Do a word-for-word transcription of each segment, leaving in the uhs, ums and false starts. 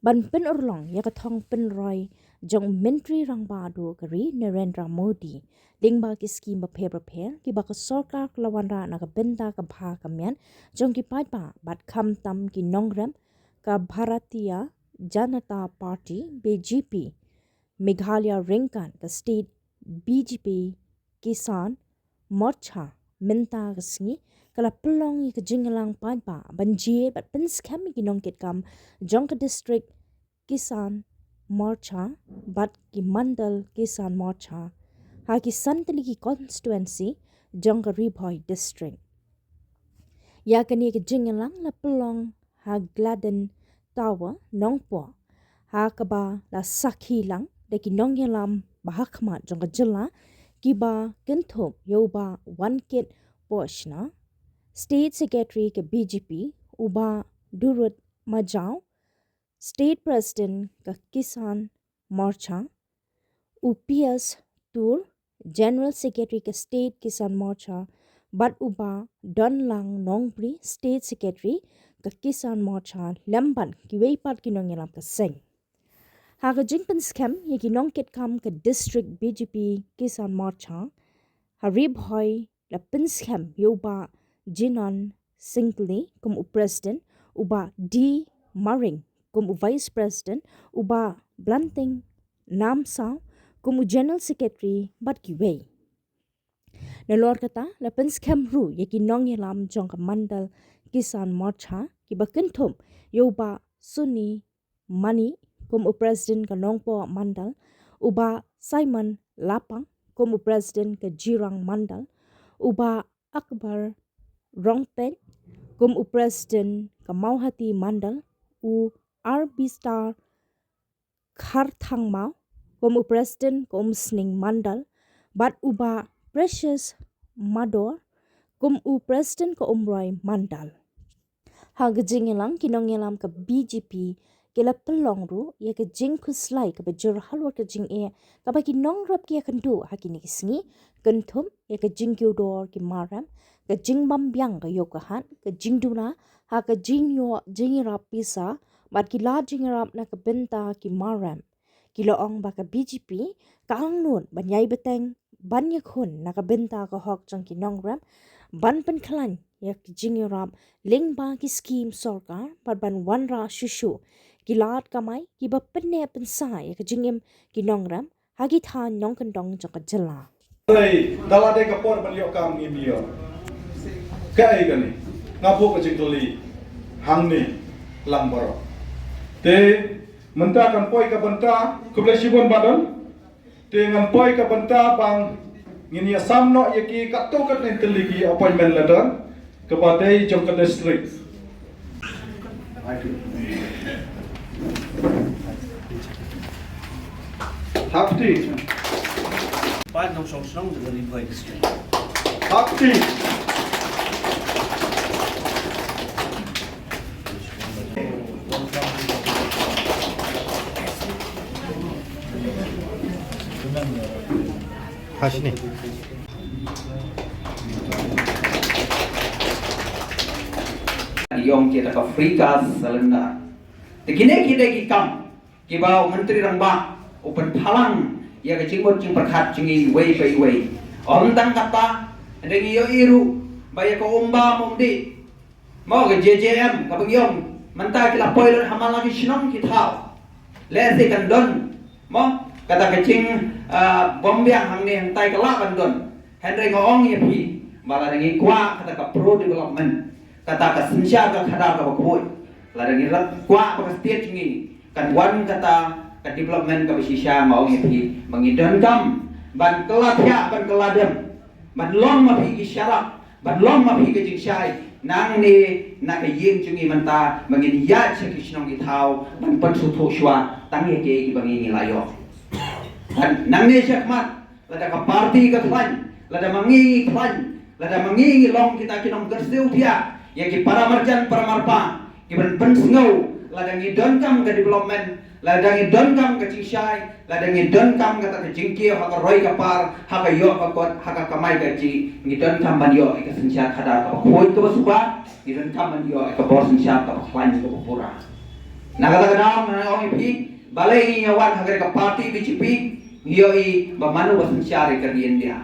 ban pynurlong ïa ka thong pynroi jong u Myntri Rangbah Duh ka ri Narendra Modi lyngba ki skhim bapher bapher kiba ka sorkar ka la wanrah na ka bynta ka bha ka miat jong ki paidbah bad khamtam ki nongrep ka Bharatiya Janata Party, B J P, Meghalaya ryngkat ka State B J P Kisan Morcha mynta ka sngi ka la pynlong ïa ka jingïalang paidbah ban jied bad pynskhem ïa ki nongkitkam jong ka district Kisan Morcha bad ki Mandal Kisan Morcha ha ki san tylli ki constituency jong ka Ri Bhoi District. Ïa kane ka jingïalang la pynlong ha Gladden Tower, Nongpoh, ha kaba la sakhi lang da ki nongïalam ba ha khmat jong ka jylla kiba kynthup ïa u Bah Wankit Pohshna, State Secretary ka B J P, u Bah Durut Majaw, State President ka Kisan Morcha, u P S Tur, General Secretary ka State Kisan Morcha, bad u Bah Donlang Nongbri, State Secretary ka Kisan Morcha, lem bad kiwei pat ki nongïalam ka seng. Ha ka jingpynskhem ïa ki nongkitkam ka District B J P Kisan Morcha ha Ri Bhoi la pynskhem ïa u Bah Jinan Singkli kum u President, u Bah D Maring kum u Vice President, u Bah Blanting Namsaw kum u General Secretary bad kiwei. Nalor kata la pynskhem ruh ïa ki nongïalam jong ka Mandal Kisan Morcha kiba kynthup ïa u Bah Suni Mani kum u President ka Nongpoh Mandal, u Bah Simon Lapang kum u President ka Jirang Mandal, u Bah Akbar Rongpet kum u President ka Mawhati Mandal, u R B Star Kharthangmaw kum u President ka Umsning Mandal, bad u Bah Precious Mador kum u President ka Umroi Mandal. Ha ka jingïalang ki nongïalam ka B J P ki la pynlong ruh ïa ka jingkhuslai kaba jur halor ka jingeh kaba ki nongrep ki ïakynduh ha kine ki sngi, kynthup ïa ka jingkiew dor ki mar rem, ka jingbam biang ka ïew ka hat, ka jingduna ha ka jingïoh jingïarap pisa bad ki lad jingïarap na ka bynta ki mar rem. Ki la ong ba ka B J P ka angnud ban ïai bteng ban ïakhun na ka bynta ka hok jong ki nongrep, ban pynkhlaiñ ïa ka jingïarap lyngba ki skhim sorkar bad ban wanrah shuh shuh ki lad kamai kiba pynneh pynsan ïa ka jingim ki nongrep ha ki thaiñ nongkyndong jong ka jylla. Lei, da la dei ka por ban ïoh kam ngim ïoh. Kaei kane? Nga buh ka jingkylli hangne lang baroh. Te mynta kan poi ka bynta, khublei shibun Bah Don. Te ngan poi ka bynta ba ngin ïa sam noh ïa ki katto katne tylli ki appointment letter kaba dei jong ka district. Hapti. Pan nong song song de Ri Bhoi district. Hapti. Hashni. Ïong kita ka free gas cylinder. Te kine kine ki kam kiba u Myntri Rangbah u pynphalang ïa ka jingmut jingpyrkhat jong ngi iwei pa iwei. Ym tang kata, hynrei ngi ïohi ruh ba ïa ka umbam umdih, mo, ka J J M kaba ngi ong mynta ki la poi lut ha man la ki shnong ki thaw. Lehse kan don, mo, kata ka jing, ah, bym biang hangne hangtai ka lah ban don. Hynrei nga ong ïa phi ba lada ngi kwah kata ka pro development, kata ka synshar ka khadar kaba khuid, lada ngi kwah ba ka state jong ngi kan wan kata ka development kaba shisha, nga ong ïa phi ba ngi donkam ban kylla thiah, ban kylla dem, ban long ma phi ki sharap, ban long ma phi ka jingshai nangne na ka ïing jong ngi mynta, ba ngin ïaid sha ki shnong ki thaw ban pynsngewthuh shuwa tang ïa kiei kiba ngi, ngi la ïoh. Ban nangne shakhmat, lada ka party ka khlaiñ, lada ma ngi ngi khlaiñ, lada ma ngi ngi long kita ki nongkyrsiew thiah ïa ki para marjan para marpa kiban pynsngew, lada ngi donkam ka development, lada ngi donkam ka jingshai, lada ngi donkam kata ka jingkiew ha ka roi ka par, ha ka ïoh ka kot, ha ka kamai kajih, ngi donkam ban ïoh ïa ka synshar khadar kaba khuid kaba suba, ngi donkam ban ïoh ïa ka bor synshar kaba khlaiñ kaba pura. Na kata ka daw nga ong ïa phi, balei ngi ïa wan ha ka party B J P, ngi ïohi ba mano ba synshar ïa ka ri India.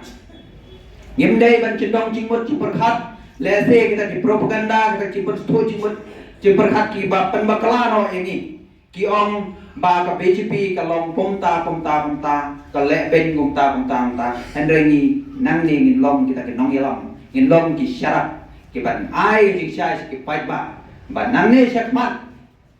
Ngim dei ban jingdon jingmut jingpyrkhat, lehse kita ki propaganda, kita ki jingpyrkhat jingmut jingpyrkhat kiba pynbakla noh ïa ngi. Ki ong ba ka B J P ka long kumta kumta kumta, ka leh beiñ kumta kumta kumta. Hynrei ngi nangne ngin long kita ki nongïalam, ngin long ki sharap kiban ai jingshai sha ki paidbah, ba nangne shakhmat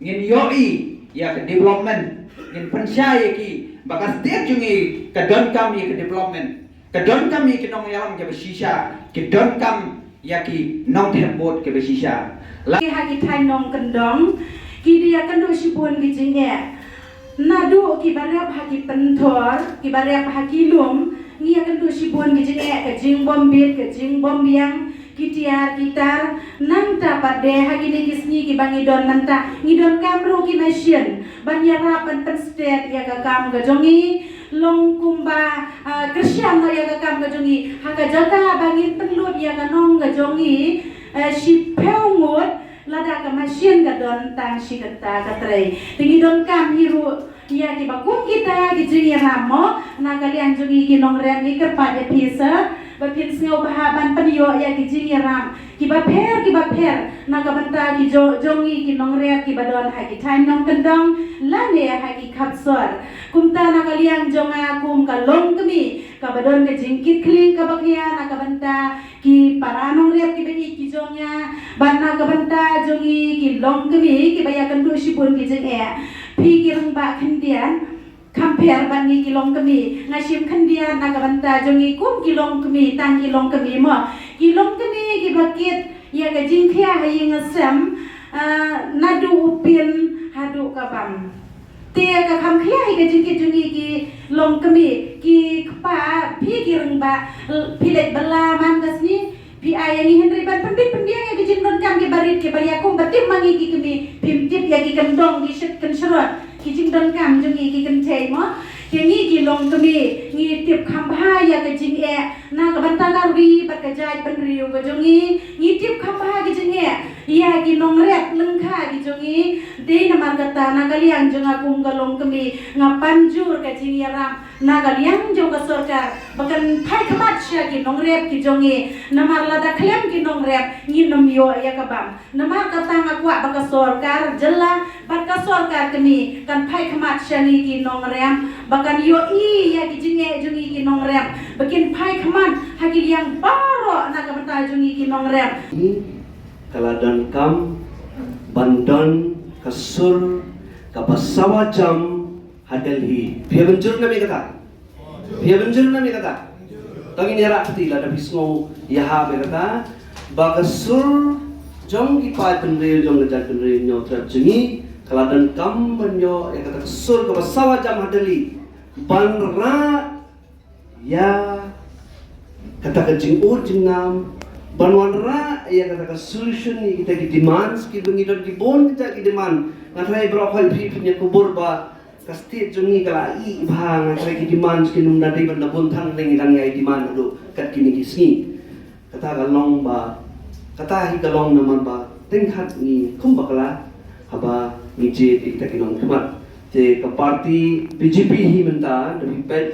ngin ïohi ïa ka development, ngin pynshai ïa ki ba ka state jong ngi ka donkam ïa ka development, ka donkam ïa ki nongïalam kiba shisha, ki donkam ïa ki nongthep vote kiba shisha. La ha ki thaiñ nongkyndong ki dei ïa kynduh shibun ki jingeh. Naduh kiba rep ha ki pynthor, kiba rep ha ki lum, ngi ïa kynduh shibun ki jingeh, ka jingbym bit, ka jingbym biang, ki tiar ki tar. Nangta pat de ha kine ki sngi kiba ngi don mynta, ngi donkam ruh ki machine ban ïarap ban pynstet ïa ka kam ka jong ngi. Long kumba, ah, kyrshan noh ïa ka kam ka jong ngi ha ka jaka ba ngin pynlut ïa ka nong ka jong ngi, eh, shiphew ngut, lada ka machine ka don tang shi kynta ka trei. Te ngi donkam hi ruh ïa kiba kum kita ki jingïarap mo, na ka liang jong ngi ki nongrep, ngi kyrpad ïa phi sir ba phin sngewbha ban pynïoh ïa ki jingïarap kiba pher kiba pher na ka bynta ki jo-, jong ngi ki nongrep kiba don ha ki thaiñ nongkyndong lane ha ki khap sor. Kumta na ka liang jong nga kum ka longkmie kaba don ka jingkitkhlieh kaba khia na ka bynta ki para nongrep kiba ïeit ki jong nga, bad na ka bynta jong ngi ki longkmie kiba ïa kynduh shibun ki jingeh. Phi ki rangbah khyndiat, kham pher bad ngi ki longkmie. Nga shim khyndiat na ka bynta jong ngi kum ki longkmie, tang ki longkmie mo. Ki longkmie kiba kit ïa ka jingkhia ha ïing ha sem, ah, naduh u pin haduh ka bam. Te ka kham khia hi ka jingkit jong ngi ki longkmie, ki kpa, phi ki rangbah, phi leit bylla man ka sngi, phi ai ïa ngi hynrei ban pynbit pynbiang ïa ki jingdonkam kiba rit kiba ïa kum ba tip ma ngi ki kmie, phim tip ïa ki kyndong ki shit kynshrot, ki jingdonkam jong ngi ki kynthei mo. Te ngi ki longkmie ngi tip kham bha ïa ka jingeh na ka bynta ka ri bad ka jaitbynriew ka jong ngi, ngi tip kham bha ka jingeh ïa ki nongrep lyngkha ki jong ngi. Dei namar kata na ka liang jong nga kum ka longkmie nga pan jur ka jingïarap na ka liang jong ka sorkar ba kan phai khmat sha ki nongrep ki jong ngi. Namar lada khlem ki nongrep ngin ym ïoh ïa ka bam. Namar kata nga kwah ba ka sorkar jylla bad ka sorkar kmie kan phai khmat sha ngi ki nongrep ba kan ïohi ïa ki jingeh jong ngi ki nongrep, ba kin phai khmat ha ki liang baroh na ka bynta jong ngi ki nongrep. Ka la donkam ban don ka sur kaba sawa jam ha Delhi. Phi ïa mynjur ne em ïa kata? Phi ïa mynjur ne em ïa kata? Tang ïa rah kti lada phi sngew ïa ha ïa kata ba ka sur jong ki paidbynriew jong ka jaitbynriew Hynñiewtrep jong ngi ka la donkam ban ïoh ïa kata ka sur kaba sawa jam ha Delhi ban rah ïa kata ka jingud jingnam, ban wanrah ïa kata ka solution ïa kita ki demands kiba ngi don ki bun kita ki demand. Nga tharai baroh khoit phi phin ïa kubur ba ka state jong ngi ka la ih bha, nga tharai ki demands kin ym da dei ban da bun than, ngi dang ïa demand haduh kat kine ki sngi. Kata ka long ba, kata hi ka long namar ba teng khat ngi kum bakla haba ngi jied ïa kita ki nongkhmat. Te ka party B J P hi mynta da phi peit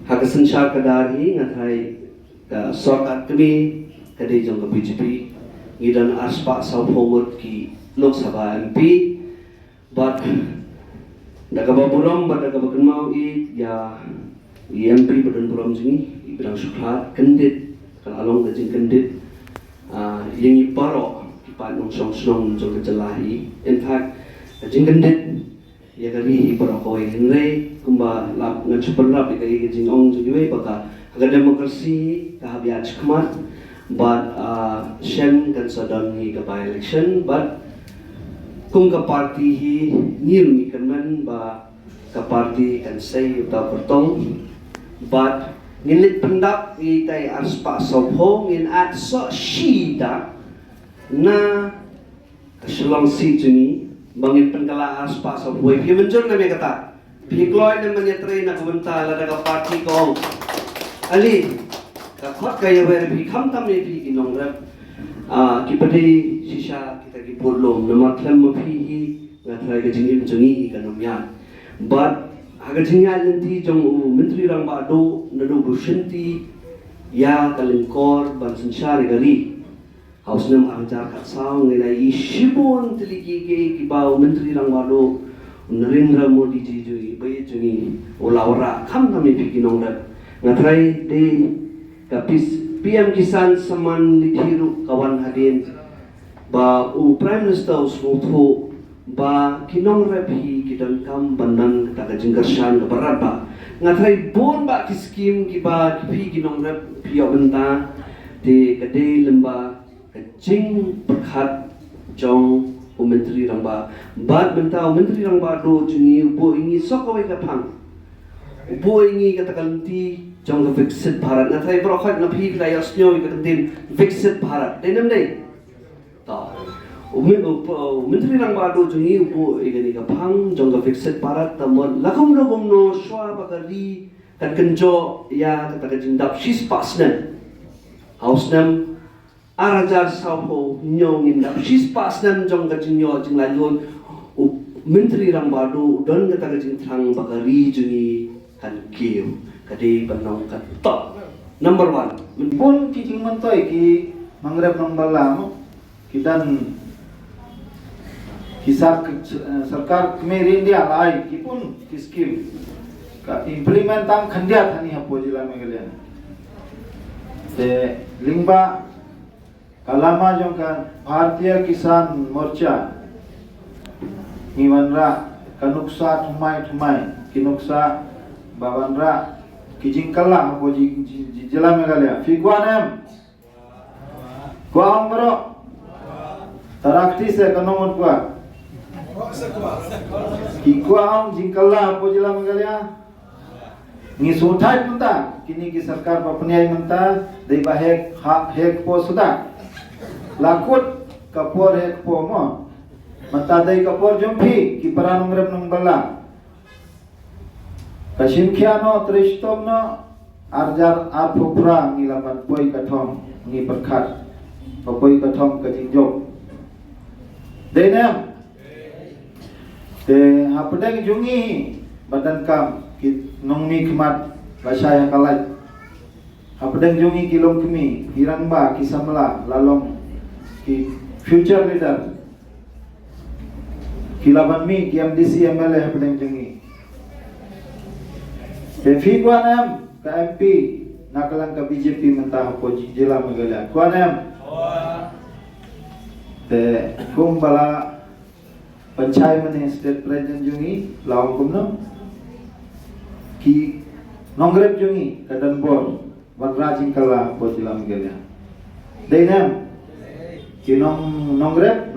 ha ka synshar khadar hi, nga tharai ka sorkar kmie ka dei jong ka B J P. Ngi don arspah sawphew ngut ki Lok Sabha M P. Bad da kaba burom bad da kaba kynmaw ïa i M P ba don burom jong ngi, i Bah Sukhlad, kyndit ka la long ka jingkyndit, ah, ïa ngi baroh ki paid nongshong shnong jong ka jylla hi. In fact, ka jingkyndit ïa ka ri hi baroh kawei. Hynrei kumba la ngan shu pynrap ïa ka, ïa ka jingong jong kiwei ba ka, ka democracy ka hap ïaid shakhmat. Bad, ah, shen kan sa don hi ka by election, bad kum ka party hi ngi ruh ngi kyrmen ba ka party kan sei uta u kyrtong. Bad ngin leit pyndap ïa itai arspah sawphew, ngin add soh shi da na ka Shillong seat jong ngi ba ngin pynkylla arspah sawphew. Phi mynjur ne em ïa kata? Phi kloi ne em ban ïatrei na ka bynta lada ka party ka ong, ale, ka khot ka ïawer phi, khamtam ïa phi ki nongrep, ah, kiba dei shisha kita ki budlum, namar khlem ma phi hi Nga tharai ka jingim jong ngi hi kan ym ïaid. Bad ha ka jingïaid lynti jong u Myntri Rangbah Duh naduh ba u shimti ïa ka lyngkor ban synshar ïa ka ri ha u snem ar hajar khatsaw, ngi la ïohi shibun tylli ki, ki, kiba u Myntri Rangbah Duh u Narendra Modi ji jong ngi, ba ïeit jong ngi, u la wanrah khamtam ïa phi ki nongrep. Nga tharai dei ka pis-, P M Kisan Samman Nidhi ruh ka wan hadien ba u Prime Minister u sngewthuh ba ki nongrep hi ki donkam ban don kata ka jingkyrshan kaba radbah. Nga tharai bun bah ki skim kiba ki phi ki nongrep phi ïoh bynta, te ka dei lyngba ka jingpyrkhat jong u Myntri Rangbah. Bad mynta u Myntri Rangbah Duh jong ngi u buh ïa ngi sa kawei ka phang, u buh ïa ngi kata ka lynti jong ka Viksit Bharat. Nga tharai baroh khoit na phi phi la ïohsngew ïa ka ktien Viksit Bharat, dei ne ym dei? To. U Myn-, u, u Myntri Rangbah Duh jong ngi u buh ïa kane ka phang jong ka Viksit Bharat, tangba la kumno kumno shuwa ba ka ri kan kynjoh ïa kata ka jingdap shispah snem, ha u snem ar hajar sawphew hynñiew ngin dap shispah snem jong ka jingïoh jinglaitluid, u Myntri Rangbah Duh u don kata ka jingthrang ba ka ri jong ngi kan kiew, ka dei ban long ka top number one. Bun ki jingmyntoi ki nongrep nongbylla mo, ki don ki sar-, sorkar kmie ri India la ai ki bun ki skim, ka implement tang khyndiat hani hapoh jylla Meghalaya. Te lyngba ka lama jong ka Bharatiya Kisan Morcha ngi wanrah ka nuksa thymmai thymmai, ki nuksa ba wanrah ki jingkylla hapoh ji-, ji-, ji-, jylla Meghalaya. Phi kwah ne em? Kwah ong baroh. Tara kti se ka nong kwah. Ki kwah ong jingkylla hapoh jylla Meghalaya. Ngi sngewthuh mynta kine ki sorkar ba pynïaid mynta dei ba heh, ha, heh kpoh suda. La kut ka por heh kpoh mo. Mynta dei ka por jong phi ki para nongrep nongbylla. Ka shim khia noh, trei shitom noh, ar hajar arphew phra ngi la ban poi ka thong, ngi pyrkhat ba poi ka thong ka jingjop. Dei ne em? Te hapdeng jong ngi hi ba donkam ki nongmihkhmat lashai ha ka lait. Hapdeng jong ngi ki longkmie, ki rangbah, ki samla, la long ki future leader. Ki la ban mih ki M D C, M L A hapdeng jong ngi. Te phi kwah ne em ka M P na ka liang ka B J P mynta hapoh ji-, jylla Meghalaya? Kwah ne em? Te kumba la pynshai mynne State President jong ngi la ong kumno, ki nongrep jong ngi ka don bor wanrah jingkylla hapoh jylla Meghalaya. Dei ne em? Ki nong-, nongrep